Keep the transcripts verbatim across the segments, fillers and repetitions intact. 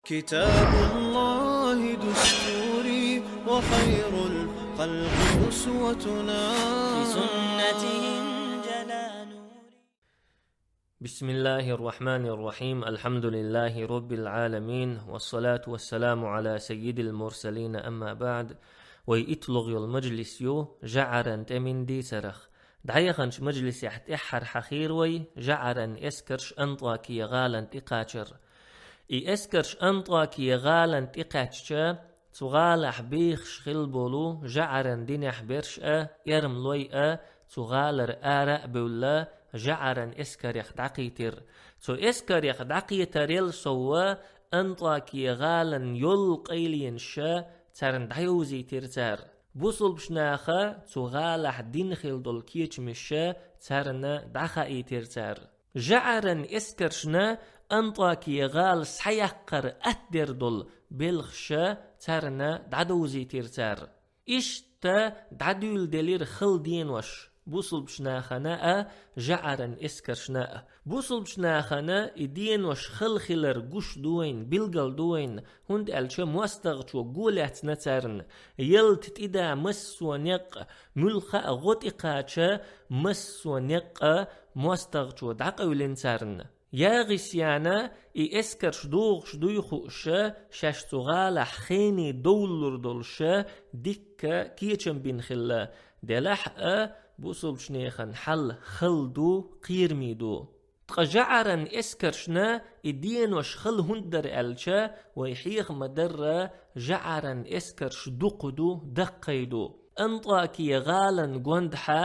كتاب الله دستوري وخير الخلق أسوتنا. بسنته انجلى نوري. بسم الله الرحمن الرحيم. الحمد لله رب العالمين. والصلاة والسلام على سيد المرسلين. أما بعد. Вай итт лугӀа йола мажлис ю жӀаран тӀеман дийцарах. ДӀаяханчу мажлисехь тӀаьххьара хьахийра вай жӀаран эскарш АнтӀакия гӀалина тӀекхачар. И эскарш АнтӀакия гӀалина тӀекхаьчча, цу гӀалахь бехаш хилла болу жӀаран динехь берш а, эрмалой а цу гӀалара ара а бевлла, жӀаран эскарех дӀакхийтира. Цу эскарех дӀакхетарел сов АнтӀакия гӀалина йолу къайленаш а царна дӀайовзийтира цара. Бусулбачу наха цу гӀалахь дина хилла долу кечамаш а царна дӀахаийтира цара. ЖӀаран эскаршна АнтӀакия гӀала схьаяккхар атта дер долу белхаш а царна дӀадовзийтира цара. Иштта дӀадуьйладелира хала денош бусулбачу нахана а, жӀаран эскаршна а. Бусулбачу нахана и денош хала хилар гуш ду вайна, билгал ду вайна, хӀунда аьлча мостагӀчо го лаьцна царна, ялта тӀеда массо а некъ, муьлхха а гӀо тӀекхача массо а некъ а мостагӀчо дӀакъевлина царна. ЯгӀисяна и эскарш догӀуш дуй хууш а, шаьш цу гӀалахь хене довлалур долуш а дикка кечам бина хилла, делахь а бусулбачу нехан хьал хала ду, кхераме ду. Ткъа жӀаран эскаршна и денош хала хӀунда дара аьлча, вай хьеха ма-дарра, жӀаран эскарш дукха ду, даккхий ду. АнтӀакия гӀалина гондахьа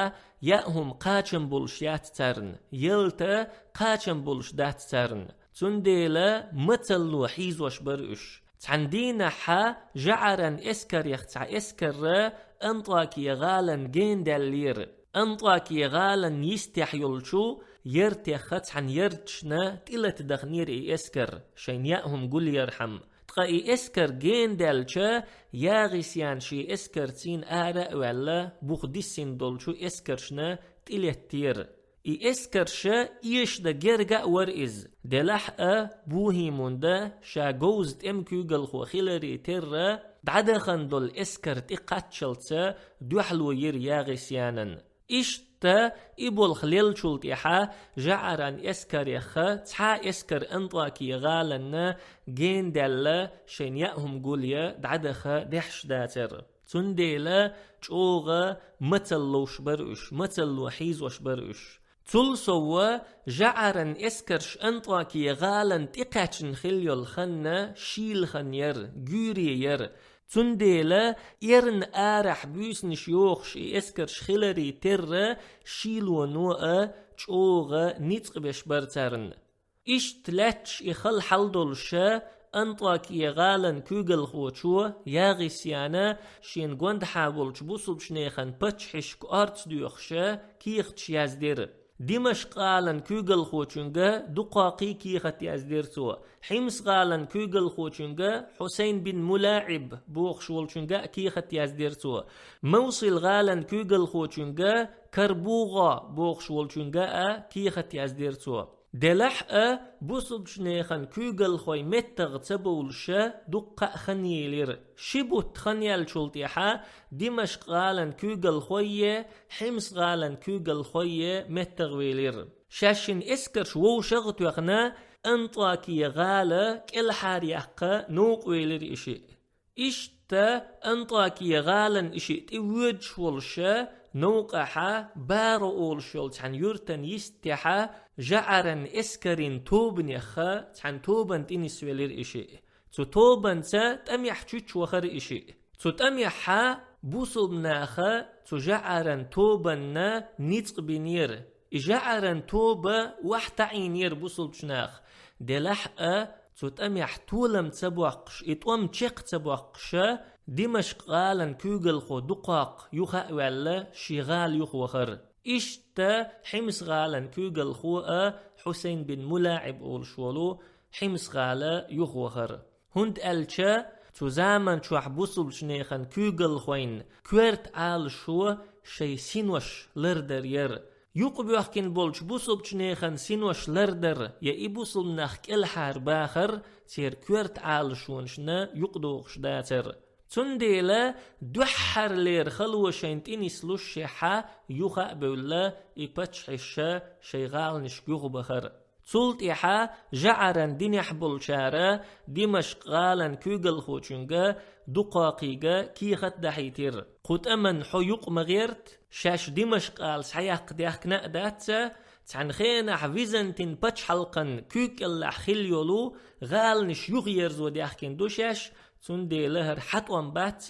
яа хӀума кхачам болуш яц царна, ялта кхачам болуш дац царна. Цундела мацалло хьийзош бара уьш. Цхьана дийнахьа жӀаран эскарех цхьа эскар а АнтӀакия гӀалина генадаьллера. АнтӀакия гӀалина йистехь йолчу яртеха цхьана ярташна тӀелатадаханера и эскар, шайна яа хӀума гулъярхьама. Ткъа и эскар генадаьлча, ЯгӀисян шен эскарцийна ара а ваьлла, бух диссина долчу эскаршна тӀелеттера. И эскарша эшадан герга а вара иза, делахь а бохиймунда ша говза тӀеман куьйгалхо хиларе терра, дӀадахана долу эскар тӀекхаччалца дуьхьало йира ЯгӀисянан. Иштта и болх леллачул тӀаьхьа жӀаран эскареха цхьа эскар АнтӀакия гӀаланна генадаьлла, шайна яа хӀума гулъя дӀадаха дехьаш дацара. Цундела чӀогӀа мацалла ловш бара уьш, мацалло хьийзош бара уьш. Цул сов, жӀаран эскарш АнтӀакия гӀаланна тӀекхаьчна хилла йолу хан шийла хан яра, гуьйре яра. Цундела эрна арахь буьйсанаш йохуш и эскарш хиларе терра, шийлоно а чӀогӀа ницкъ беш бара царна. Иштта лаьтташ и хала хьал долуша, АнтӀакия гӀалан куьйгалхочо ЯгӀисяна шена гондахьа волчу бусулбачу нехан паччахьашка орца доьхуша кехаташ яздира. Димашкъ-гӀалан куьйгалхочуьнга дукхоккхий кехат яздира цо. Хьимс-гӀалан куьйгалхочуьнга Хьусайн бин МулаӀиб бохуш волчуьнга а кехат яздира цо. Мовсил-гӀалан куьйгалхочуьнга КарбугӀа бохуш волчуьнга а кехат яздира цо. Делахь а бусулбачу нехан куьйгалхой меттагӀа ца бовлуша дуккха а хан елира. Ши бутт хан яьллачул тӀаьхьа Димашкъ-гӀалан куьйгалхойе, Хьимс-гӀалан куьйгалхойе меттагӀа велира. Шаьшшинна эскарш вовшах а тоьхна, АнтӀакия гӀала кӀелхьаръяккха новкъа велира и шиъ. Иштта АнтӀакия гӀалан и шиъ тӀе воьдуш волуша, новкъахьа Баро олуш йолу цхьана юьртан йистехьа жӀаран эскарин тобанеха цхьана тобанна тӀе нисвелира и шиъ. Цу тобанца тӀамехь чуьчу вахара и шиъ. Цу тӀамехьа бусулба наха цу жӀаран тобанна ницкъ бинера. И жӀаран тоба вахь таӀийнера бусулбачу наха. Делахь а цу тӀамехь толам ца боккхуш, и тӀом чекх ца боккхуша, Димашкъ-гӀалан куьйгалхо дукхоккха юха а ваьлла, шен гӀала юхавахара. Иштта Хьимс-гӀалан куьйгалхо а Хьусайн бин МулаӀиб олуш волу Хьимс-гӀала юхавахара. ХӀунда аьлча цу заман чохь бусулбачу нехан куьйгалхойн коьрта Ӏалашо шайн синош лардар яра. юкъабоьхкина болчу бусалбачу нехан синош лардар я и бусалба нах кӀелхьара бахар церан коьрта Ӏалашонашна юкъадохуш дацар. Цундела дуьххьарлера хало шайна тӀе нислуш шехьа юха а бевлла, и паччахьаш шайн гӀаланашка юхабахара. Цул тӀаьхьа ЖаӀаран динехь болчара Димашкъ-гӀалан куьйгалхочуьнга Дукхокхийга кехат дахьийтира: «Кху тӀаман хьо юкъа ма гӀерта, шаьш Димашкъ-гӀала схьаяккха даьхкина а дац, цхьана хенахь Византин пачхьалкхан куьйга кӀелахь хилла йолу гӀаланаш юхаерзо даьхкина ду шаьш, цундела хӀара хьан тӀом бац,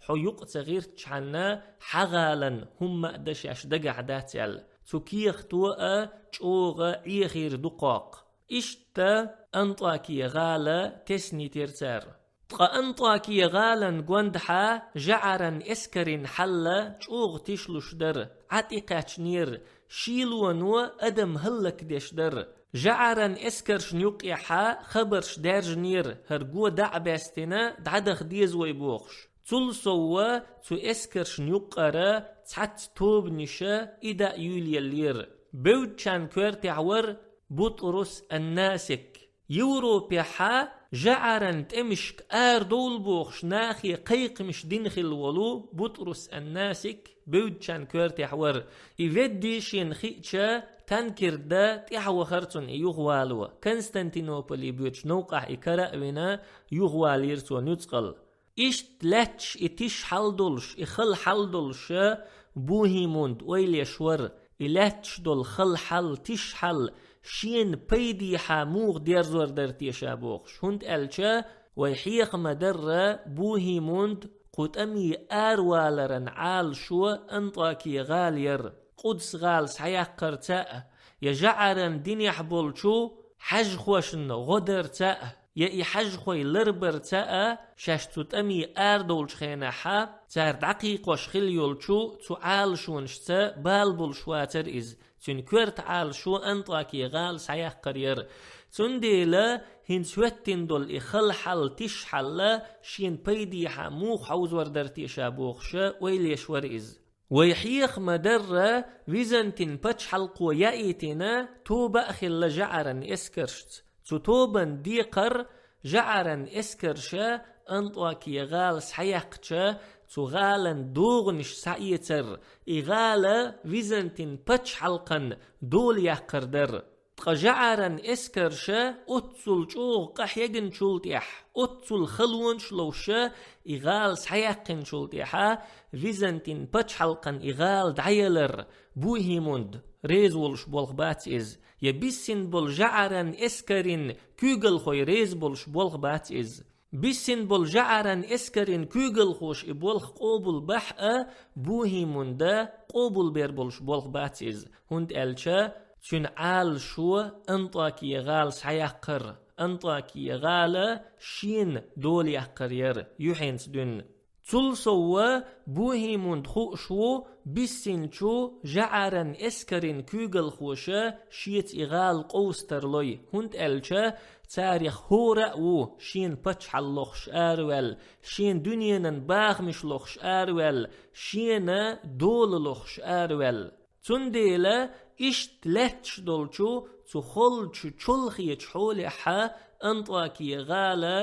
хьо юкъа ца гӀиртчхьана хьан гӀалан хӀумма а дан шаьш дагахь дац», — аьлла. Цу кехато а чӀогӀа Ӏехийра Дукхокха. Иштта АнтӀоке-гӀала тесна йитира цара. Ткъа АнтӀоке-гӀалан гондахьа ЖаӀаран эскарийн хьал чӀогӀа тишлуш дара, Ӏа тӀекхаьчнера, шийлоно адам хӀаллакдеш дара. ЖаӀаран эскаршна юккъехьа хабарш даьржинера, хӀара го дӀа а баьстина, дӀадаха деза вай бохуш. Цул совгӀа цу эскаршна юккъара цхьацца тобанаша и дӀа а юьйлаеллера. Бевддачарна коьртехь вара Бутрус ан-Насик. Европехьа ЖаӀаран тӀемашка арадовла бохуш нахе кхайкхамаш дина хилла волу Бутрус ан-Насик бевддачарна коьртехь вара. И веддий шена хиъча, танкерда тӀаьхьа вахара цунна и юхавало. Константинополе боьдучу новкъахь и кара а вина, юхавалийра цо нуьцкъала. Иштта лаьтташ и тиша хьал долуш, и хала хьал долуша Бухимунд ойла еш вара, и лаьтташ долу хала хьал, тиша хьал шена пайдехьа муха дерзор дара те ша бохуш, хӀунда аьлча вай хьеха ма-дарра Бухимунд кху тӀаме араваларан Ӏалашо АнтӀоке-гӀала яра. Къудс-гӀала схьаяккхарца а, я ЖаӀаран динехь болчу хьаьжхошна гӀо дарца а, я и хьаьжхой ларбарца а, шаьш цу тӀаме арадолчу хенахьа, цара дӀакхайкхош хилла йолчу цу Ӏалашонашца бала болуш вацара иза. Цуьнан коьрта Ӏалашо АнтӀоке-гӀала схьаяккхар яра. Цундела хӀинца хӀоьттина долу и хала хьал, тиша хьал шена пайдехьа муха хьовзор дара те ша бохуша ойла еш вара иза. Вай хьеха ма-дарра, Византин пачхьалкхо яийтина тоба а хилла ЖаӀаран эскаршца. Цу тобан декхар ЖаӀаран эскарша АнтӀоке-гӀала схьаяккхача, цу гӀалан догӀанаш схьаэцар, и гӀала Византин пачхьалкхан дола яккхар дара. Ткъа ЖаӀаран эскарша оццул чӀогӀа къахьегначул тӀаьхьа, оццул халонаш ловша и гӀала схьаяьккхинчул тӀаьхьа, Византин пачхьалкхан и гӀала дӀаялар Бухимунд реза волуш болх бац иза, я биссина болу ЖаӀаран эскарин куьйгалхой реза болуш болх бац иза. Биссина болу ЖаӀаран эскарин куьйгалхоша и болх къобал бахь а, Бухимунда къобалбер болуш болх бац иза, хӀунда аьлча цуьнан Ӏалашо АнтӀоке-гӀала схьаяккхар, АнтӀоке-гӀала шена дола яккхар яра юьхьанца дуьйна. Цул совгӀа Бухимунда хууш ву биссинчу ЖаӀаран эскарин куьйгалхоша шеца и гӀала къовсатар лой, хӀунда аьлча царах хӀора а ву шена пачхьалкх лохуш араваьлла, шена дуьненан бахамаш лохуш араваьлла, шена дола лохуш араваьлла. Цундела иштта лаьтташ долчу цу холчу чолхечу хьолехьа АнтӀоке-гӀала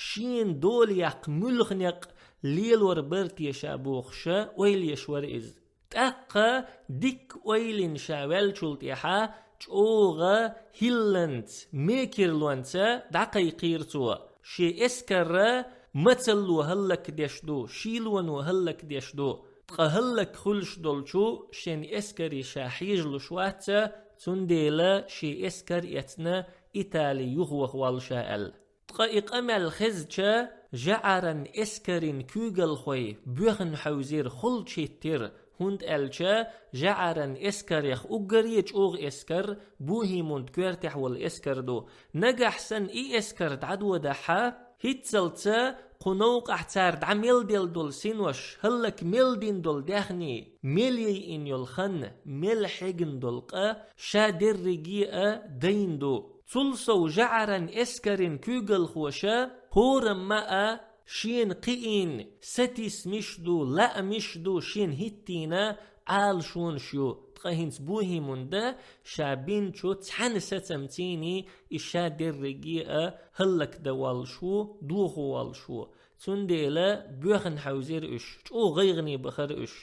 шена дола яккха муьлха некъ лелор бара те ша бохуша ойла еш вара иза. ТӀаккха дикка ойлина ша ваьллачул тӀаьхьа чӀогӀа хӀилланца, мекарлонца дӀакхайкхийра цо: «Шен эскарра мацалло хӀаллакдеш ду, шийлоно хӀаллакдеш ду». Ткъа хӀаллакьхуьлуш долчу шен эскаре ша хьежалуш вац, цундела шен эскар а эцна Итали юхаваха воллу ша аьлла. Ткъа и къамел хезча, ЖаӀаран эскарин куьйгалхой боьхна хьевзира, холчу хӀиттира, хӀунда аьлча ЖаӀаран эскарех уггаре а чӀогӀа эскар Бухимунда коьртехь волу эскар ду. Нагахь санна и эскар дӀадодахьа, хӀинццалца кху новкъахь цара дӀа мел делла долу синош, хӀаллак мел дина долу даьхний, мел яйина йолу хан, мел хьегна долу къа ша дерриге а дайна ду. Цул сов ЖаӀаран эскарин куьйгалхоша хӀорамма а шена кхиийна сатийсамаш ду, лаамаш ду шена хӀиттийна Ӏалашонаш ю, Ткъа хӀинца Бухимунда ша бинчу цхьана сацамцийний и ша дерриге а хӀаллакдан воллуш ву, дохо воллуш ву. Цундела боьхна хьаьвзира уьш, чӀогӀа гӀайгӀане бахара уьш.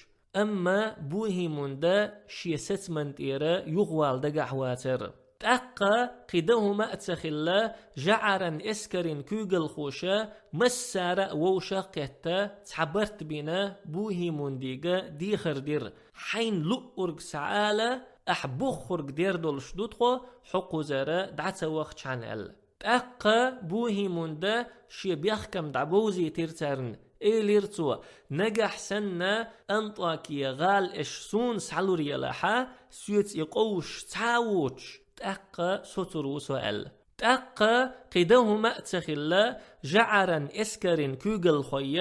Амма Бухимунда шен сацаман тӀера юхавала дагахь вацара. ТӀаккха кхин дан хӀума а ца хилла, ЖаӀаран эскарин куьйгалхоша массара а вовшах а кхетта, цхьа барт бина Бухимундига дехар дира: «Хьайна луъург ца Ӏала, ахь бохург дер долуш ду тхо, хьо кхузара дӀа ца вахчхьана», — аьлла. ТӀаккха Бухимунда шен бехкам дӀабовзийтира царна. Элира цо: «Нагахь санна Антакия гӀала аша суна схьалур елахьа, соьца и къовсуш цхьа а воцуш, тӀаккха соцур ву со», — аьлла. ТӀаккха кхин дан хӀума а ца хилла, ЖаӀаран эскарин куьйгалхой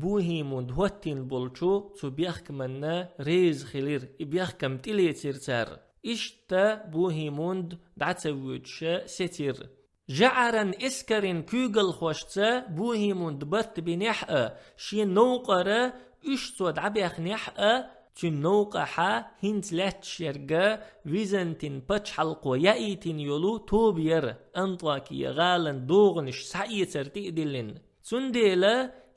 Бухимунд хӀоттийна болчу цу бехкаманна реза хилира, и бехкам тӀелецира цара. Иштта Бухимунд дӀа ца воьдуша сецира. ЖаӀаран эскарин куьйгалхошца Бухимунд барт бинехь а, шен новкъара уьш цо дӀабехнехь а, цуьнан новкъахьа хӀинца лаьтташ ерга Византин пачхьалкхо яийтина йолу тоба яра, Антакия гӀалан догӀанаш схьаэцар тӀе а диллина. Цундела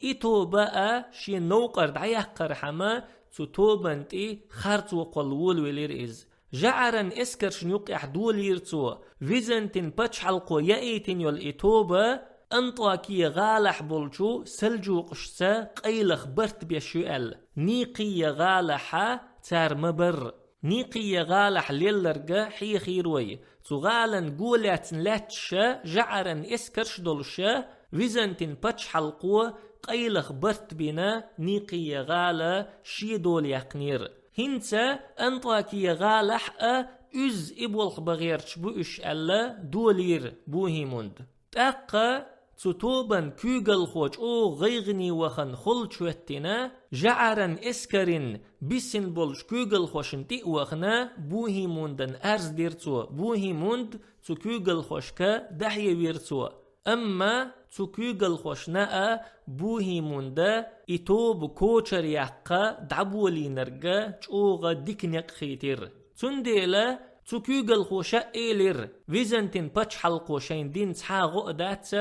и тоба а шен новкъара дӀаяккхархьама, цу тобан тӀе харц воккхалла волавелира иза. ЖаӀаран эскаршна юккъехь долийра цо. Византин пачхьалкхо яийтина йолу и тоба Антакия гӀалахь болчу салджукъашца къайлаха барт беш ю аьлла, Никъия гӀалахьа цара ма барра. Никъия гӀалахь лелларга хьехийра вай. Цу гӀалан го лаьцна лаьтташа ЖаӀаран эскарш долуша, Византин пачхьалкхо къайлаха барт бина Никъия гӀала шен дола яьккхинера. ХӀинца Антакия гӀалахь а уьзза и болх бан гӀерташ бу уьш аьлла, долийра Бухимунд. ТӀаккха цу тобан куьйгалхо чӀогӀа гӀайгӀане вахана холчу хӀоьттина, ЖаӀаран эскарин биссина болчу куьйгалхошна тӀе а вахана, Бухимундан арз дира цо, Бухимунд цу куьйгалхошка дӀахьевира цо. Амма цу куьйгалхошна а Бухимунда и тоба кочара яккха дӀаболийнарга чӀогӀа дика некъ хийтира. Цундела цу куьйгалхоша а элира: «Византин пачхьалкхо шайна дина цхьа а гӀо а дац,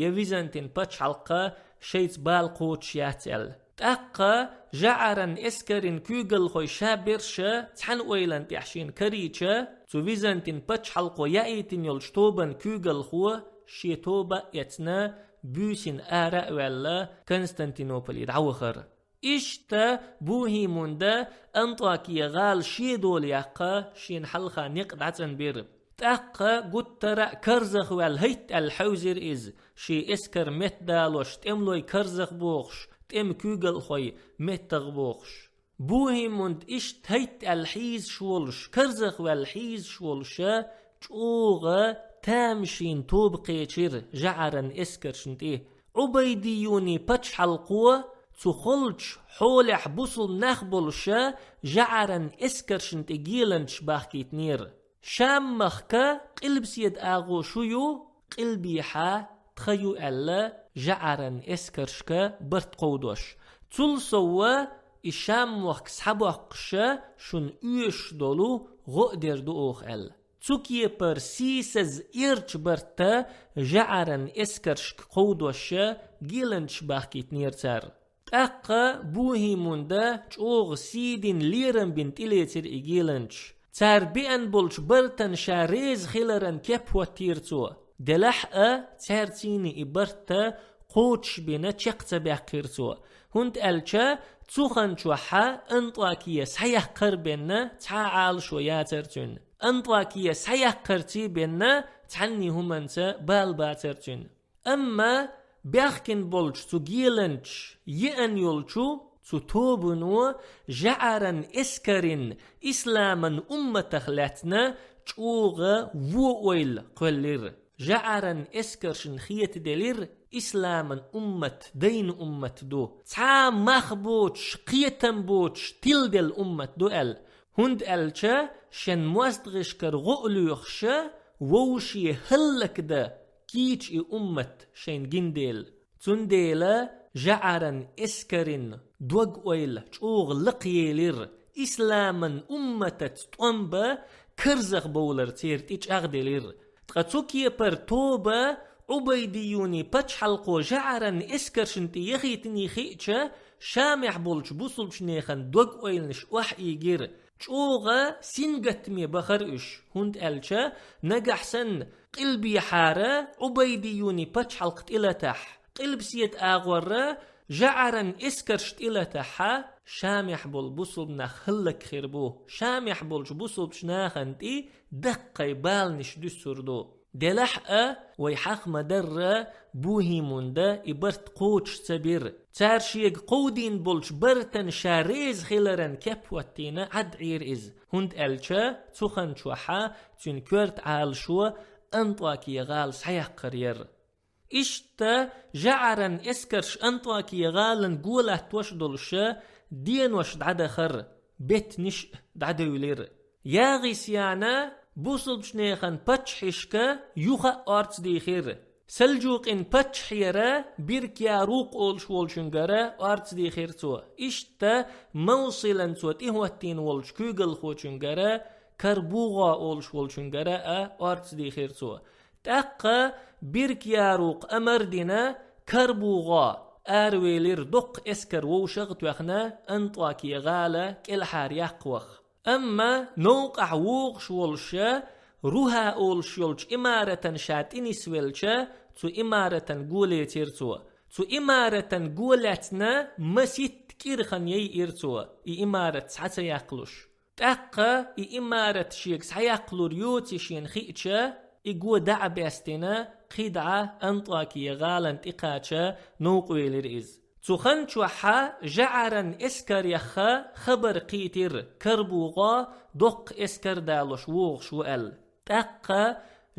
я Византин пачхьалкха шайца бала кхочуш яц», — аьлла. ТӀаккха ЖаӀаран эскарин куьйгалхой ша берша цхьана ойлан тӀехь шена карийча, цу Византин пачхьалкхо яийтина йолчу тобан куьйгалхо шен тоба а эцна, буьйсина ара а ваьлла, Константинополе дӀавахара. Иштта Бухимунда Антакия гӀала шен дола яккха шена хьалха некъ дӀацӀанбира. ТӀаккха гуттара а карзахваьлла хӀайтта аьлла хьевзира иза, шен эскар меттадалош, тӀемалой карзахбохуш, тӀеман куьйгалхой меттахбохуш. Бухимунд иштта хӀайтта аьлла хьийзаш волуш, карзахваьлла хьийзаш волуша, чӀогӀа тамашийна тоба кхечира ЖаӀаран эскаршна тӀе. Ӏубайдиюний пачхьалкхо, цу холчу хьолехь бусулба нах болуша, ЖаӀаран эскаршна тӀе геланчаш бахкийтинера. Шам-махка къилбаседа агӀо шу ю, къилбехьа тха ю аьлла, ЖаӀаран эскаршка барт кховдош. Цул совгӀа и Шам-мохк схьабоккхуша шуна оьшуш долу гӀо а дер ду оха аьлла. Цу кепара сийсаза эрча барта ЖаӀаран эскаршка кховдоша геланчаш бахкийтинера цара. ТӀаккха Бухимунда чӀогӀа сий дина, лерам бина тӀелецира и геланчаш. Цара беана болчу бартана ша реза хиларан кеп хӀоттийра цо. Делахь а, цаьрцийна и барта кхочушбина чекх ца баьккхира цо, хӀунда аьлча цу хан чохьа Антакия схьаяккхар бенна цхьа а Ӏалашо яцара цуьнан. Антакия схьаяккхарций бенна цхьанний хӀуманца бала бацара цуьнан. Амма баьхкина болчу цу геланчаш еана йолчу цу тобано ЖаӀаран эскарин исламан умматах лаьцна чӀогӀа вон ойла кхоьллира. ЖаӀаран эскаршна хетаделира, исламан уммат дайна уммат ду, цхьа а мах боцуш, кхетам боцуш тиладелла уммат ду аьлла. ХӀунда аьлча шен мостагӀашкара гӀо а лоьхуша, вовше хӀаллакдан кийча и уммат шайна гина дела. Цундела ЖаӀаран эскарин дог-ойла чӀогӀа лакхаелира, исламан умматаца тӀом бан карзах бовлар церан тӀе чӀагӀделира. Ткъа цу кепара тоба Ӏубайдиюни пачхьалкхо жаӀаран эскаршна тӀе яхийтиний хиъча, Шамехь болчу бусулбчу нехан дог-ойланаш охьаийгира. ЧӀогӀа сингаттаме бахара уьш, хӀунда аьлча нагахь санна къилбехьара Ӏубайдиюни пачхьалкх тӀелатахь, къилбаседа агӀорра жаӀаран эскарш тӀелатахьа, Шамехь болу бусулба нах хӀаллакьхир бу, Шамехь болчу бусулбчу нахана тӀе даккхий баланаш дуьсур ду. Делахь а, вай хьаха ма-дарра, Бухимунда и барт кхочуш ца бира. Цара шега кховдийна болчу бартан ша реза хиларан кеп хӀоттийна Ӏад Ӏийра иза, хӀунда аьлча цу хан чохьа цуьнан коьрта Ӏалашо Антокия гӀала схьаяккхар яра. Иштта жаӀаран эскарш Антокия гӀалан го латтош а долуша денош дӀадахара, беттанаш а дӀадевлира. Ягъисяна бусулбчу нехан паччахьишка юха а орца дийхира. Сальджукъин паччахьера Биркьярукъ олуш волчуьнгара орца дийхира цо. Иштта Мавсилан цо тӀехӀоттийна волчу куьйгалхочуьнгара, КарбугӀо олуш волчуьнгара а орца дийхира цо. ТӀаккха Биркьярукъ амар а дина, КарбугӀо аравелира доккха эскар вовшах а тоьхна Антокия гӀала кӀелхьара яккха ваха. Амма новкъахь вогӀуш волуша Руха олуш йолчу имаратан ша тӀе нисвелча, цу имаратан го лецира цо. Цу имаратан го лаьцна маситта кӀира хан яйира цо, и имарат схьа ца яккхалуш. ТӀаккха и имарат шега схьаяккхалур йоций шена хиъча, и го дӀа а баьстина, кхидӀа Антокия гӀалан тӀекхача новкъавелира иза. Цу хан чохьа жаӀаран эскареха хабар кхийтира, КарбугӀо доккха эскар далош вогӀуш ву аьлла. ТӀаккха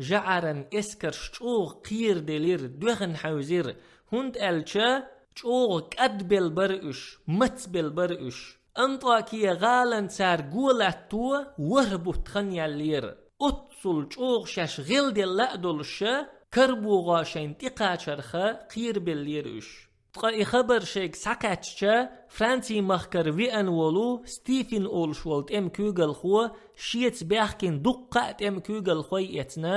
жаӀаран эскарш чӀогӀа кхераделира, доьхна хьаьвзира, хӀунда аьлча чӀогӀа кӀадбелла бара уьш, мацбелла бара уьш. Антокия гӀалан цара го латто ворхӀ бутт хан яьллера. Оццул чӀогӀа шаьш гӀелделла а долуша, КарбугӀо шайна тӀекхачарха кхерабеллера уьш. Ткъа и хабар шайга схьакхаьчча, Францин махкара веана волу Стифен олуш волу тӀеман куьйгалхо шеца баьхкина дуккха а тӀеман куьйгалхой эцна,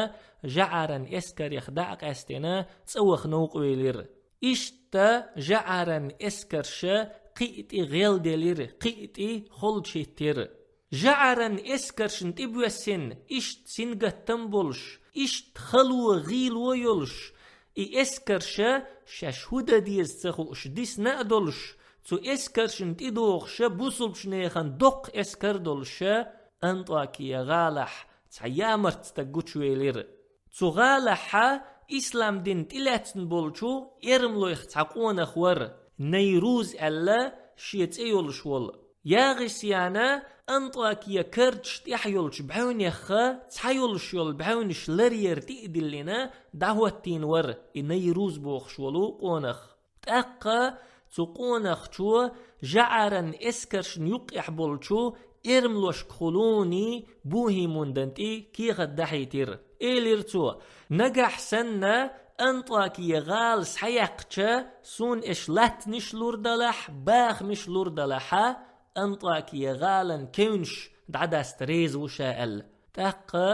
жаӀаран эскарех дӀа а къаьстина, цӀа ваха новкъавелира. Иштта жаӀаран эскарша кхиъ тӀе гӀелделира, кхиъ тӀе холчахӀиттира. ЖаӀаран эскаршна тӀебоьссина, иштта сингаттам болуш, иштта хало, гӀийло йолуш, и эскарша шаьш хӀун дан деза ца хууш дисна а долуш, цу эскаршна тӀедогӀуша бусулбчу нехан доккха эскар долуша, Антокия гӀалахь цхьа ямарт стаг гучувелира. Цу гӀалахьа ислам дин тӀелаьцна болчу эрмалойх цхьа къонах вара, Найруз аьлла шен цӀе йолуш волу. Ягъисяна Антокия кардаш тӀехь йолчу бӀаьвнеха цхьа йолуш йолу бӀаьвнаш ларъяр тӀе а диллина, дӀахӀоттийна вара и Найруз бохуш волу къонах. ТӀаккха цу къонахчо жаӀаран эскаршна юккъехь болчу эрмалошкахула Бухимундан тӀе кехат дахьийтира. Элира цо: «Нагахь санна Антокия гӀала схьаяккхича, суна эш латтанаш лур далахь, бахамаш лур далахьа, Антокия гӀалан кевнаш дӀадаста реза ву ша», — аьлла. ТӀаккха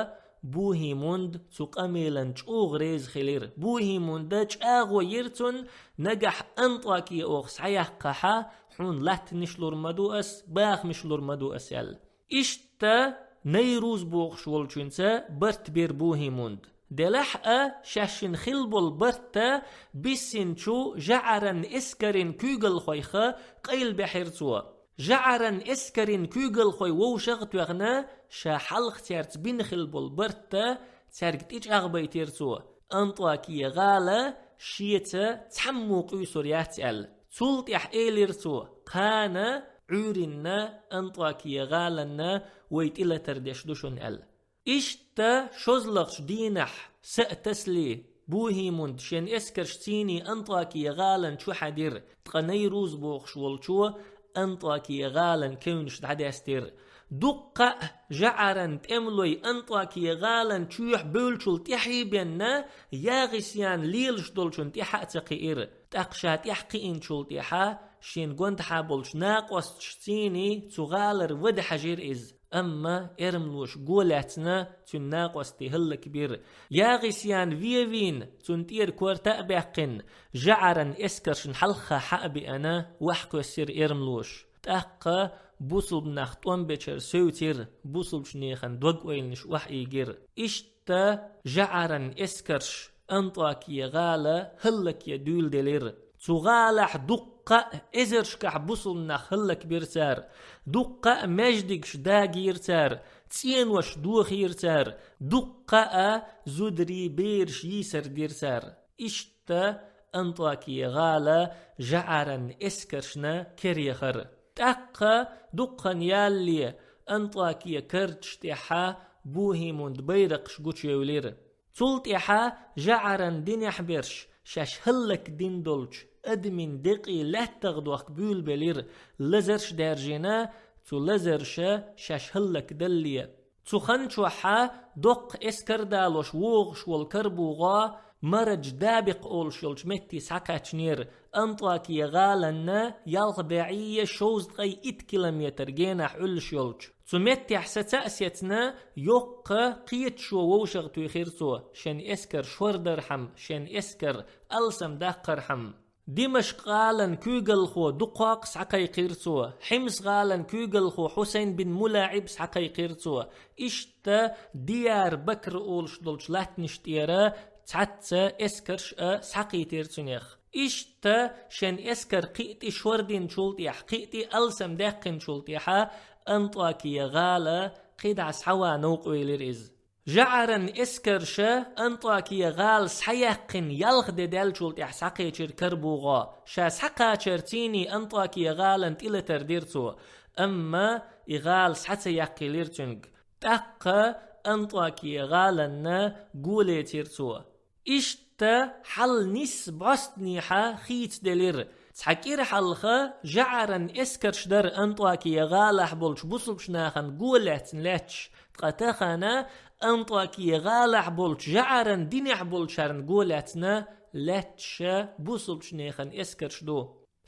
Бухимунд цу къамелан чӀогӀа реза хилира. Бухимунда чӀагӀо йира цунна: «Нагахь Антокия оха схьаяккхахьа, хьуна латтанаш лур ма ду ас, бахамаш лур ма ду ас», — аьлла. Иштта Найруз бохуш волчуьнца барт бира Бухимунд. Делахь а, шаьшшина хилла болу барта биссинчу жаӀаран эскарин куьйгалхойха къайлабаьхьира цо. ЖаӀаран эскарин куьйгалхой вовшах а тоьхна, ша хьалха цаьрца бина хилла болу барта цаьрга тӀечӀагӀбайтира цо, Антокия гӀала шеца цхьаммо къуьйсур яц аьлла. Цул тӀаьхьа элира цо: «Кхана Ӏуьйринна Антокия гӀаланна вай тӀелатар деш ду шуна», — аьлла. Иштта шозлагӀчу дийнахь, са а тасале, Бухимунд шен эскарш цийний Антокия гӀалан чу хьаьдира, ткъа Найруз бохуш волчо Антокия гӀалан кевнаш дӀадаьстира. Дуккха а жаӀаран тӀемалой Антакия гӀалан чоьхьа бевллачул тӀаьхьа бенна, ЯгӀисян лелаш долчун тӀаьхьа а ца кхиира. ТӀаккха ша тӀаьхьа кхиъначул тӀаьхьа шен гондахьа болча накъосташцений цу гӀалара вада хьажира иза. Амма эрмалоша го лаьцна цуьнан накъостий хӀаллакбира. ЯгӀисян вен а вийна, цунна тӀера корта а баьккхина, жаӀаран эскаршна хьалха хьа а биъна, вахь кхоьссира эрмалоша. ТӀаккха бусалба нах тӀом бечара севцира, бусалбача нехан дог-ойланаш охьаийгира. Иштта жаӀаран эскарш Антакия гӀала хӀаллакъе дуьйладелира. Цу гӀалахь дуккха а эзаршкахь бусалба нах хӀаллакбира цара, дуккха а маьждигаш дагийра цара, цӀенош дохийра цара, дуккха а зударий, бераш йийсар дира цара. Иштта Антакия гӀала жаӀаран эскаршна кер яхара. ТӀаккха дуккха хан ялале Антакия карташ тӀехьа бохӀимунда байракхаш гучуевлира. Цул тӀехьа жаӀаран динехь берш шаьш хӀаллакдина долча адамийн декъий лаьттах дохка буьйлабелира, лазарш даьржина, цу лазарша шаьш хӀаллакдалале. Цу хан чохьа доккха эскар далош вогӀуш волу карабугӀа Марадж Дабикъ олуш йолчу метте схьакхаьчнера, Антакия гӀаланна ялх бӀе шовзткъе итт километр генахь Ӏуьллуш йолчу. Цу меттехь саца а сецна, йоккха кхеташо вовшагӀтуьйхира цо, шен эскар шордархьама, шен эскар алсамдаккхархьама. Димашкъ-гӀалан куьйгалхо Дукхокъ схьакхайкхира цо, Хьимс-гӀалан куьйгалхо Хьусайн бин МулаӀиб схьакхайкхира цо. Иштта Дияр-Бакр олуш долчу латтанаш тӀера цхьацца эскарш а схьакхийтира цунех. Иштта шен эскар кхиъ тӀе шординчул тӀехь, кхиъ тӀе алсамдаьккхинчул тӀехьа Антакия гӀала кхидӀа схьаван новкъавелира иза. ЖаӀаран эскарша Антакия гӀала схьаяьккхина ялх де даьллачул тӀехь схьакхечира карабугӀа. Ша схьакхачарцений Антакия гӀалан тӀелатар дира цо, амма и гӀала схьа ца яккхийлира цуьнга. ТӀаккха Антакия гӀаланна го лецира цо. Иштта хьал нисса бӀостанехьа хийцаделира. Цхьа кӀира хьалха жаӀаран эскарш дара Антакия гӀалахь болчу бусалбачу нахана го лаьцна лаьтташ, ткъа тахана Антакия гӀалахь болчу жаӀаран динехь болчарна го лаьцна лаьтташа бусалбачу нехан эскарш ду.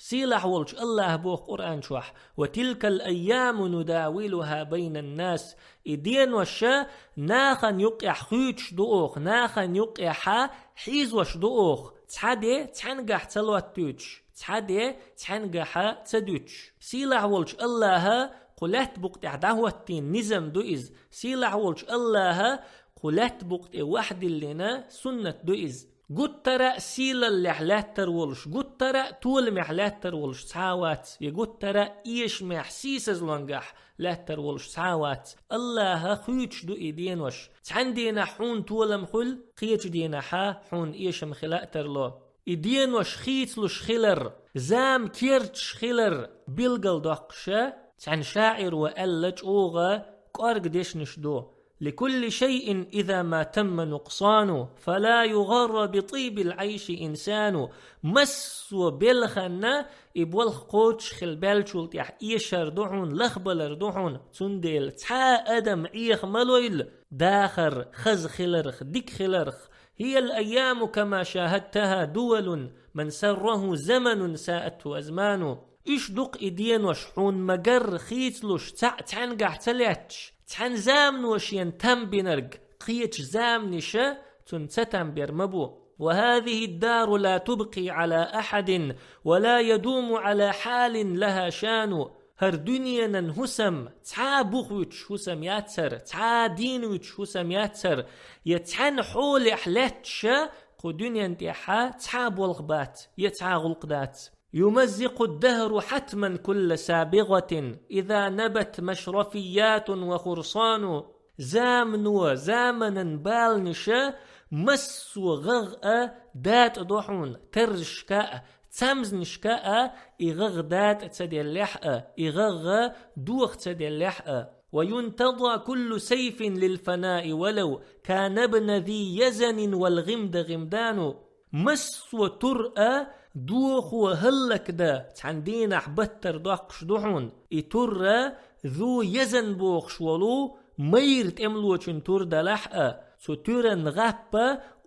Сийлахь волчу АллахӀа боху Къуръан чохь: «Ва тилкал айяму нудавилуха байнан нас». И деноша нахана юккъехь хуьйцуш ду оха, нахана юккъехьа хьийзош ду оха, цхьа де цхьаьнгахь ца лоттуьйтуш, цхьа де цхьаьнгахьа ца дуьтуш. Сийлахь волчу АллахӀа кху лаьтта букъа тӀехь дӀахӀоттийна низам ду иза. Сийлахь волчу АллахӀа кху лаьтта букъа тӀе вахьдиллина суннат ду иза. Гуттара а сийлаллехь лаьттар волуш, гуттара а толамехь лаьттар волуш цхьа а вац, я гуттара а эшамехь, сийсазлонгахь лаьттар волуш цхьа а вац. АллахӀа хуьйцуш ду и денош. Цхьана дийнахь хьуна толам хуьлу, кхечу дийнахьа хьуна эшам хила а тарло. И денош хийцалуш хилар, зама керташ хилар билгалдоккхуша, цхьана шаӀиро аьлла чӀогӀа кӀорга дешнаш ду. «لكل شيء إذا ما تم نقصان، فلا يغر بطيب العيش إنسان». Массо а белханна и болх кхочуш хила баьллачул тӀехь эшар ду хьуна, лахбалар ду хьуна. Цундела цхьа а адам Ӏеха ма лойла дахар хаза хиларх, дика хиларх. «هي الأيام كما شاهدتها دول، من سره زمن ساءته أزمان». Уьш ду-кх и денош хьуна ма-гарра хийцалуш, цхьаъ цхьаьнгахь ца лаьтташ, цхьана замано шена там бинарг, кхечу заманаша цунна ца там бер ма бу. «وهذه الدار لا تبقي على أحد، ولا يدوم على حال لها شان». ХӀара дуьненан хӀусам цхьа а бух вуьтуш хӀусам яц хӀара, цхьа а дийна вуьтуш хӀусам яц хӀара, я цхьаьна хьолехь лаьтташа кху дуьнен тӀехьа цхьа а болх бац, я цхьа а гӀуллакх дац. «يمزق الدهر حتما كل سابغة، إذا نبت مشرفيات وخرصان». Замано, заманан баланаша массо а гӀагӀ а датӀа до хьуна, таррашка а, цамзнашка а, и гӀагӀ датӀа ца деллехь а, и гӀагӀ доха ца деллехь а. «وينتضى كل سيف للفناء ولو كان ابن ذي يزن والغمد غمدان». Массо а тур а дохо хӀаллакдан цхьана дийнахь баттар доккхуш ду хьуна. И тур а Зу Езан бохуш волу майра тӀемалочун тур далахь а, цу туьран гӀаппа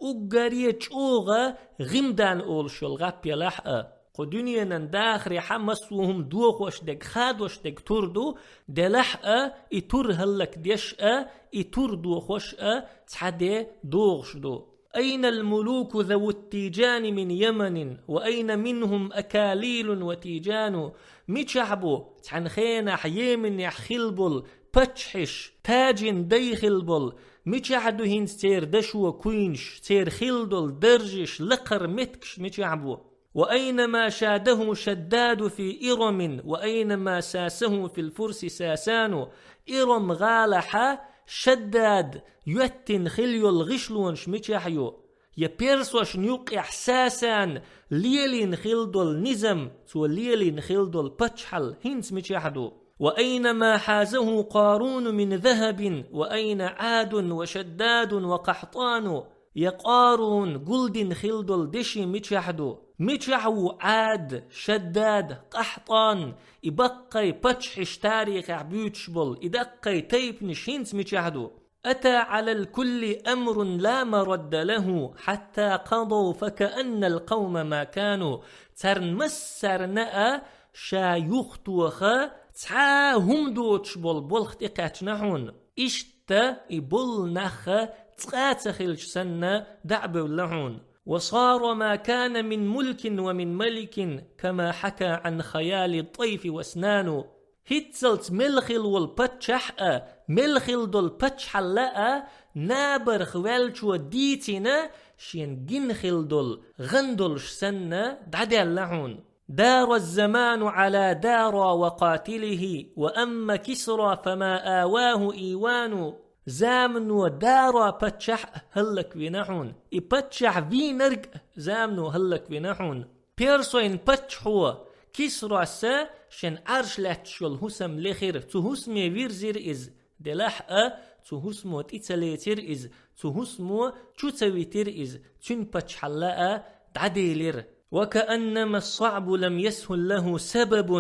уггаре чӀогӀа гӀимдан олуш йолу гӀаппа ялахь а. Кху дуьненан дахарехьа массо а хӀума дохош дерг, хадош дерг тур ду, делахь а, и тур хӀаллакдеш а, и тур дохош а цхьа де догӀуш ду. أين الملوك ذوو التيجان من يمن، وأين منهم أكاليل وتيجان؟ Мичахь бу цхьана хенахь Йеменехь хилла болу паччахьаш, таджин дай хилла болу? Мичахь ду хӀинца церан дашо куйнаш, церан хилла долу даржаш, лакхара меттигаш мичахь бу? وأين ما شاده شداد في إرم، وأين ما ساسه في الفرس ساسان؟ Ирам гӀалахьа Шаддад йоьттина хилла йолу гӀишлонаш мичахь ю? Я персошна юккъехь Сасан лелийна хилла долу низам, цо лелийна хилла долу паччахьалла хӀинца мичахь ду? وأين ما حازه قارون من ذهب، وأين عاد وشداد وقحطان؟ Я Къарун гулдина хилла долу деши мичахь ду? Мичахь ву Ӏад, Шаддад, Къахьтан, и баккхий паччахьаш тарихехь буьйцуш болу, и даккхий тайпанаш хӀинца мичахь ду? أتى على الكل أمر لا مرد له، حتى قضوا فكأن القوم ما كانوا. Царна массарна а ша юхатоха цхьа а хӀума доцуш болу болх тӀекхаьчна хьуна. Иштта и болу нах а цкъа а ца хилча санна дӀа а бевлла хьуна. وصار ما كان من ملك ومن ملك، كما حكى عن خيال الطيف وسنان. ХӀинццалц мел хилла волу паччахь а, мел хилла долу паччахьалла а, набарх ваьллачо дийцина, шена гина хилла долу гӀан долуш санна дӀадаьлла хьуна. دار الزمان على دارى وقاتله، وأما كسرى فما آواه إيوان. Замано Дара паччахь а хӀаллаквина хьуна. И паччахь вийнарг а замано хӀаллаквина хьуна. Персойн паччахьо Кисрос шен Ӏарш лаьтташ йолу хӀусам лехира, цу хӀусаме вирзира иза. Делахь а, цу хӀусамо тӀе ца лецира иза, цу хӀусамо чу ца витира иза, цуьнан паччахьалла а дӀаделира. وكأنما الصعب لم يسهل له سبب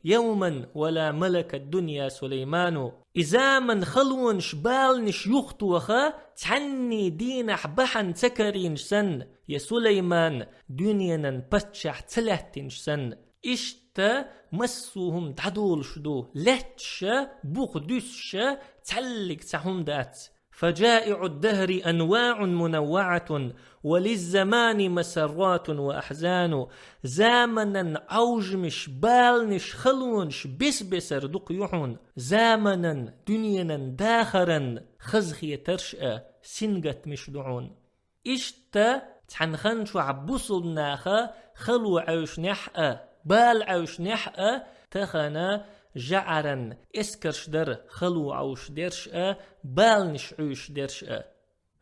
يوما ولا ملك الدنيا سليمان. И заман халонаш, баланаш юхатоха цхьанний дийнахь бахьана ца карийна санна, я Сулайман дуьненан паччахь ца лаьттинчу санна. Иштта массо а хӀума дӀадолуш ду, лаьтташа, бух дуьсуша, цхьаьллиг цхьа хӀума дац. فجائع الدهر أنواع منوعة، وللزمان مسرات وأحزان. Заманан Ӏовжамаш, баланаш, халонаш бес-бесара дукха ю хьуна. Заманан, дуьненан дахаран хазахетарш а, сингаттамаш ду хьуна. Иштта цхьана хан чохь бусулба наха хало Ӏовшинехь а, бала Ӏовшинехь а, тахана жӀаран эскарш дара хало Ӏовшадерш а, баланаш Ӏуьйшадерш а.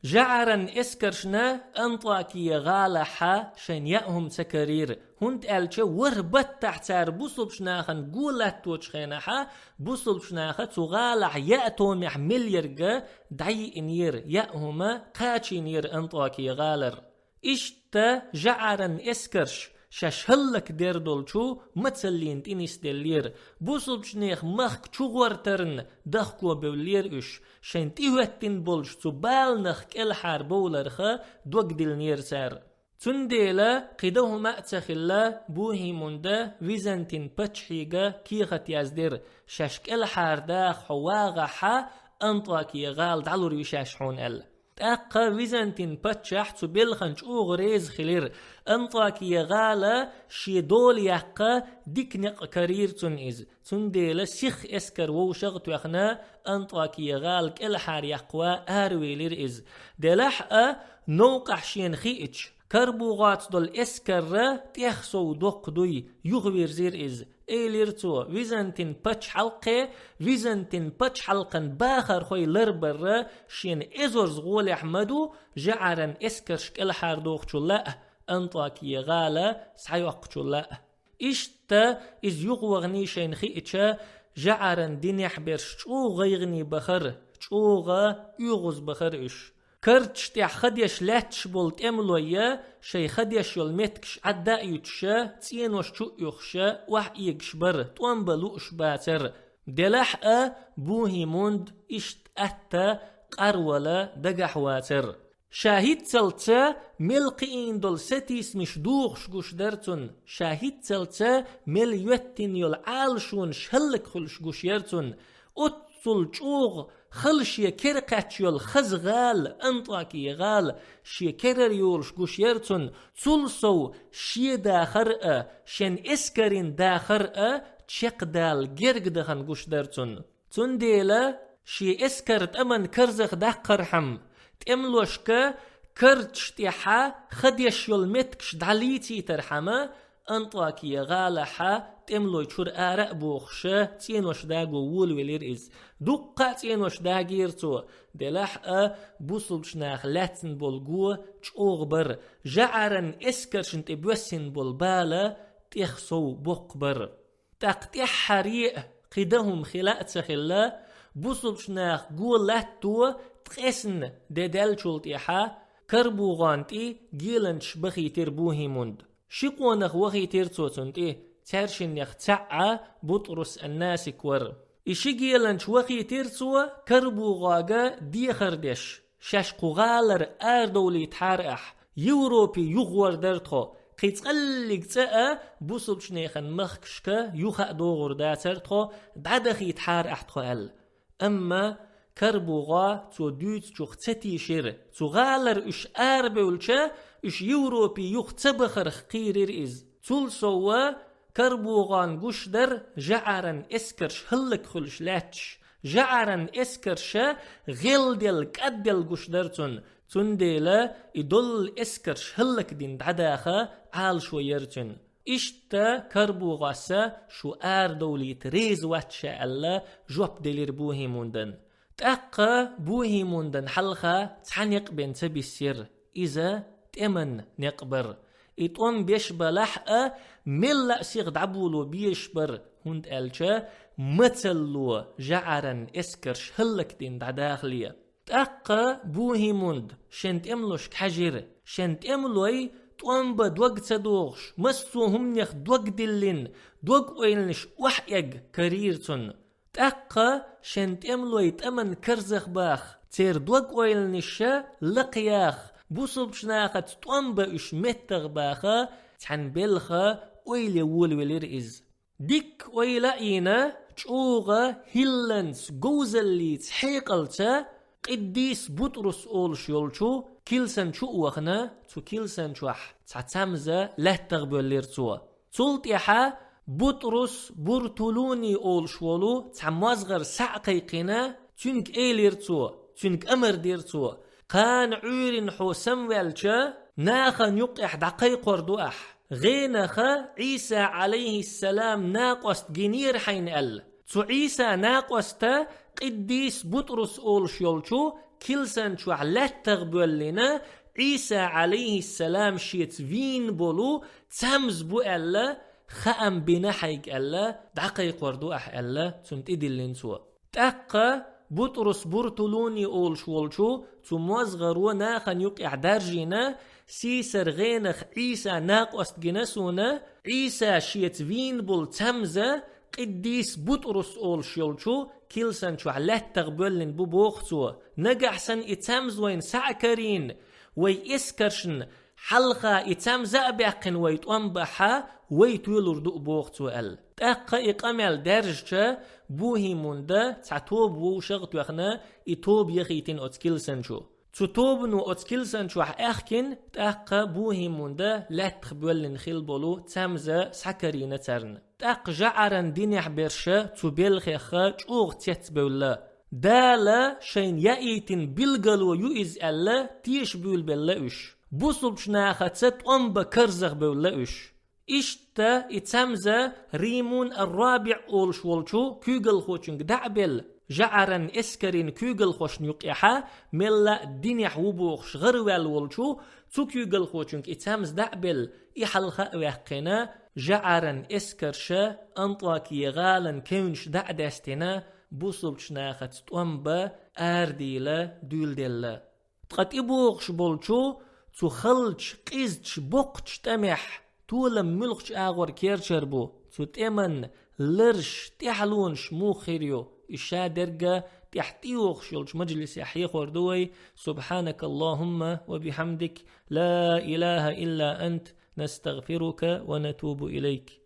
ЖӀаран эскаршна Антакия гӀалахьа шайн яа хӀума ца карийра, хӀунда аьлча ворхӀ баттахь цара бусулбачу нахана го латточу хенахьа, бусулбачу наха цу гӀалахь яа томехь мел ерг дӀайиънера, яа хӀума кхачийнера Антакия гӀалара. Иштта жӀаран эскарш шаьш хӀаллакдер долчу мацаллина тӀе нисделлера. Бусулбачу нехан махка чугӀортарна дахко бевллера уьш. Шайн тӀехӀоьттина болчу цу баланах кӀелхьара бовларха дог диллинера цара. Цундела кхидӀа хӀума а ца хилла, бохӀимунда Византин паччахьига кехат яздира, шаьш кӀелхьара даха хьо вагӀахьа, Антакия гӀала дӀалур ю шаьш хьуна аьлла. ТӀаккха Византин паччахь цу белхан чӀогӀа реза хилира, Антакия гӀала шен дола яккха дика некъ карийра цунна иза. Цундела сиха эскар вовшах а тоьхна, Антакия гӀала кӀелхьара яккхава аравелира иза. Делахь а, новкъахь шена хиъча, карабогӀоца долу эскарра тӀех сов доккха дуй, юхавирзира иза. Элира цо, Византин пачхьалкхе, Византин пачхьалкхан бахархой ларбарра шена эзорза гӀолехь ма ду, жӀаран эскарш кӀелхьардохучул а, Антакия гӀала схьайоккхучул а. Иштта иза юхавахний шайна хиъча, жӀаран динехь берш чӀогӀа гӀайгӀане бахара, чӀогӀа оьгӀаз бахара уьш. Карташ тӀехь ха деш лаьтташ болу тӀемалойя, шайн ха деш йолу меттигаш Ӏадда а юьтуша, цӀенош чу а оьхуша, охьаэгаш бара, тӀом бан лууш бацара. Делахь а Бухимунд иштта атта къарвала дагахь вацар. Ша хӀинццалца мел кхиийна долу сатийсамаш духуш гуш дара цунна, ша хӀинццалца мел йоьттина йолу Ӏалашонаш хӀаллакьхуьлуш гуш яра цунна. Оццул чӀогӀа хала шен кера кхаьчна йолу хаза гӀала, Антакия гӀала, шен керара йолуш гуш яра цунна. Цул сов шен дахар а, шен эскарийн дахар а чекхдала герга дахана гуш дара цунна. Цундела шен эскар тӀаман карзахдаккхархьама, тӀемалошка карташ тӀехьа ха деш йолу меттигаш дӀалийцийтархьама, Антакия гӀалахьа тӀемалой чуьра ара а бохуша, цӀенош даго волавелира иза. Дуккха а цӀенош дагийра цо, делахь а бусулбачу наха лаьцна болу го чӀогӀа бара, жӀаран эскаршна тӀе боьссина болу бала тӀех сов боккха бара. ТӀаккха тӀаьххьара а кхин дан хӀума хила а ца хилла, бусулбачу наха го латто ткъесна де даьллачул тӀаьхьа КарбугӀан тӀе геланчаш бахийтира Бухимунда. Ши къонах вахийтира цо цунна тӀе, цаьршиннех цхьаъ а БутӀрус ан-Насик вара. И ши геланча вахийтира цо КарбугӀага дехар деш, шаьш кху гӀалара арадовлийтахьара ахь, Европе юхавар дара тхо, кхин цкъа а цӀа а бусулбачу нехан махкашка юха а догӀур дацара тхо, дӀадахийтахьара ахь тхо аьлла. Амма КарбугӀа цо дуьйцучух ца тийшира. Цу гӀалара уьш арабевлча, уьш Европе юха ца бахарх кхийрира иза. Цул сов а КарбугӀан гуш дара жӀаран эскарш хӀаллакьхуьлуш лаьтташ, жӀаран эскарша гӀелделла, кӀадделла гуш дара цунна. Цундела и доллу эскарш хӀаллакдина дӀадаха Ӏалашо яра цуьнан. Иштта КарбугӀас шу арадовлийта реза вац ша аьлла, жоп делира Бухимундан. ТӀаккха Бухимундан хьалха цхьа некъ бен ца биссира, иза тӀеман некъ бара. И тӀом беш балахь а, мелла а сиха дӀаболо безаш бара, хӀунда аьлча мацалло жӀаран эскарш хӀаллакдина дӀадахале. ТӀаккха Бухимунда шен тӀемалошка хьаьжира. Шен тӀемалой тӀом бан дог ца догӀуш, массо а хӀуманех дог диллина, дог-ойланаш охьаэгна карийра цунна. ТӀаккха шен тӀемалой тӀаман карзахбаха, церан дог-ойланаша лакхаяха, бусулбачу нахаца тӀом бан уьш меттахбаха, цхьана белхан ойла ян волавелира иза. Дикка ойла а йина, чӀогӀа хӀилланца, говзаллица, хьекъалца, Къиддис БутӀрус олуш йолчу килсан чу а вахана, цу килсан чохь цхьа цамза лаьттах боьллира цо. Цул тӀаьхьа БутӀрус Буртулуни олуш волу цхьа мозгӀар схьа а кхайкхина, цуьнга элира цо, цуьнга амар дира цо: «Кхана Ӏуьйрина хьо самаваьлча, нахана юккъехь дӀакхайкхор ду ахь. ГӀенаха Ӏийса, Ӏалайхиссалам, накъост гинера хьайна», — аьлла. Цу Ӏийса накъоста Къиддис БутӀрус олуш йолчу килсан чохь лаьттах боьллина, Ӏийса, Ӏалайхиссалам, шеца вийна болу цамза бу аьлла, хаам бина хьайга аьлла, дӀакхайкхор ду ахь аьлла, цунна тӀедиллина цо. ТӀаккха БутӀрус Буртулуни олуш волчу цу мозгӀаро нахана юккъехь даржийна, сийсара гӀенах Ӏийса накъост гина суна, Ӏийса шеца вийна болу цамза Къиддис БутӀрус олуш йолчу килсан чохь лаьттах боьллина бу, боху цо. Нагахь санна и цамза вайна схьа а карийна, вай эскаршна хьалха и цамза а баьккхина вай тӀом бахьа, вай тоьлур ду, боху цо аьлла. ТӀаккха и къамел даьржича, Бухимунда цхьа тоба вовшах а тоьхна, и тоба яхийтина оцу килсан чу. Цу тобано оцу килсан чохь аьхкина, тӀаккха Бухимунда лаьттах боьллина хилла болу цамза схьакарийна царна. ТӀаккха жӀаран динехь берш цу белхех чӀогӀа цецбевлла. Дала шайна яийтина билгало ю иза аьлла, теша буьйлабелла уьш. Бусулбачу нахаца тӀом бан карзахбевлла уьш. Иштта и цамза Римун ар-РабиӀ олуш волчу куьйгалхочуьнга дӀа а белла, жӀаран эскарийн куьйгалхошна юккъехьа, мелла а динехь ву бохуш гӀараваьлла волчу цу куьйгалхочуьнга и цамза дӀа а белла, и хьалха а ваьккхина, жӀаран эскарша Антакия гӀалан кевнаш дӀа а даьстина, бусулбачу нахаца тӀом бан арадийла дуьйладелла. Ткъа тӀебогӀуш болчу цу халча, къизачу, боккхачу тӀамехь толам муьлхачу агӀор керчар бу? Цу тӀеман лараш, тӀехьалонаш муха хир ю, и шадерг тӀехьа тӀайохаш йолча мажлисе хьехор ду вай: سبحانك اللهم وبحمدك، لا إله إلا أنت، نستغفرك ونتوب إليك.